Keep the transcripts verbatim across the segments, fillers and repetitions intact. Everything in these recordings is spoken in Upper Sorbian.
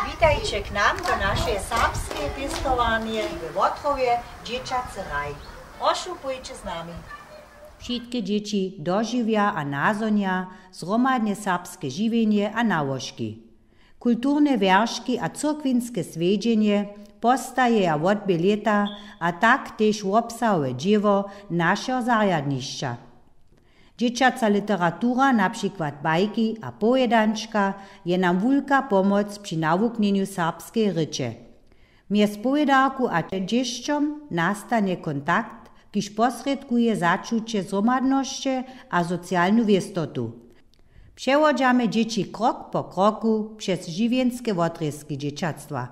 Witajće k nam do našeje serbskeje pěstowarnje we Wotrowje, Dźěćacy raj. Prošu, pójće z nami. Wšitke dźěći dožiwja a nazhonja zhromadne serbske žiwjenje a nałožki. Kulturne wjerški a cyrkwinske swjedźenje postajeja wotbě lěta a tak tež wobsahowe dźěło našeho zarjadnišća. Dźěćaca literatura, na přikład bajki a powědančka, je nam wulka pomoc při nawuknjenju serbskeje rěče. Mjez powědarku a dźěsćom nastanje kontakt, kiž posrědkuje začuće zhromadnosće a socialnu wěstotu. Přewodźamy dźěći krok po kroku přez žiwjenske wotrězki dźěćatstwa.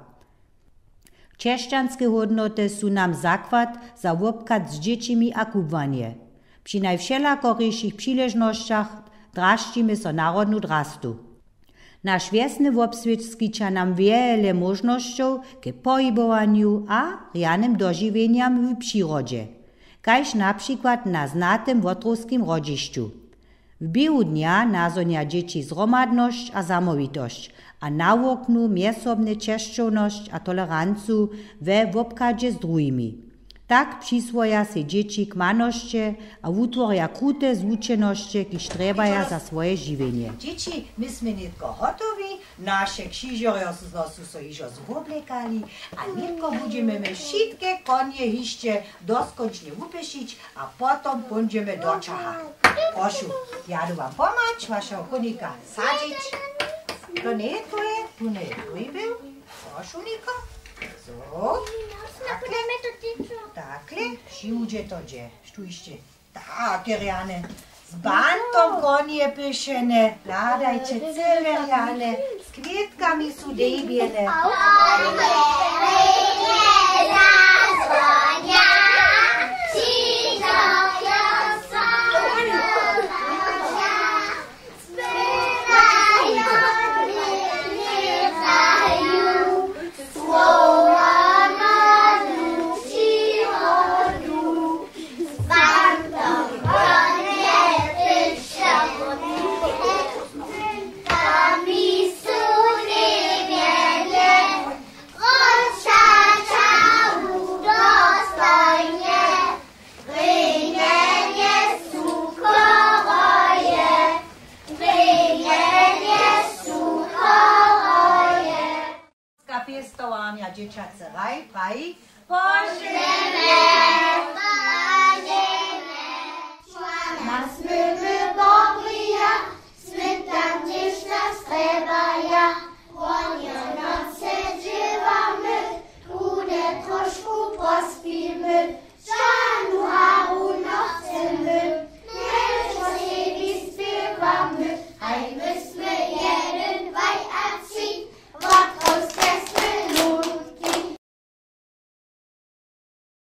Křesćanske hódnoty su nam zakład za wobchad z dźěćimi a kubłanje. Při najwšelakorišich přiležnosćach drašćimy so narodnu drastu. Naš wjesny wobswět skića nam wjele móžnosćow k pohibowanju a rjanym dožiwjenjam w přirodźe, kaž na přikład na znatym wotrowskim hrodźišću. W běhu dnja nazhonja dźěći zhromadnosć a zamołwitosć a nawuknu mjezsobne česćownosć a tolerancu we wobchadźe z druhimi. Tak přiswoja sej dźěći kmanosće a wutworja krute zwučenosće, kiž trjebaja za swoje žiwjenje. Dźěći, my smy nětko hotowi, naše křižerjo su so hižo zwoblekali a nětko budźemy my wšitke konje hišće doskónčnje wupěšić a potom póńdźemy do ćaha. Prošu, ja du wam pomhać, wašeho kónika sadźić. To njeje twoje, tu njeje twój był. Prošu, Niko. So. Takle. Takle, přiwudźe to dźe. Štó hišće? Take rjane. Z bantom konje pěšene. Hladajće, cyle rjane. Z kwětkami su dejbjene. Pěstowarnja Dźěćacy raj praji: Požehnanje!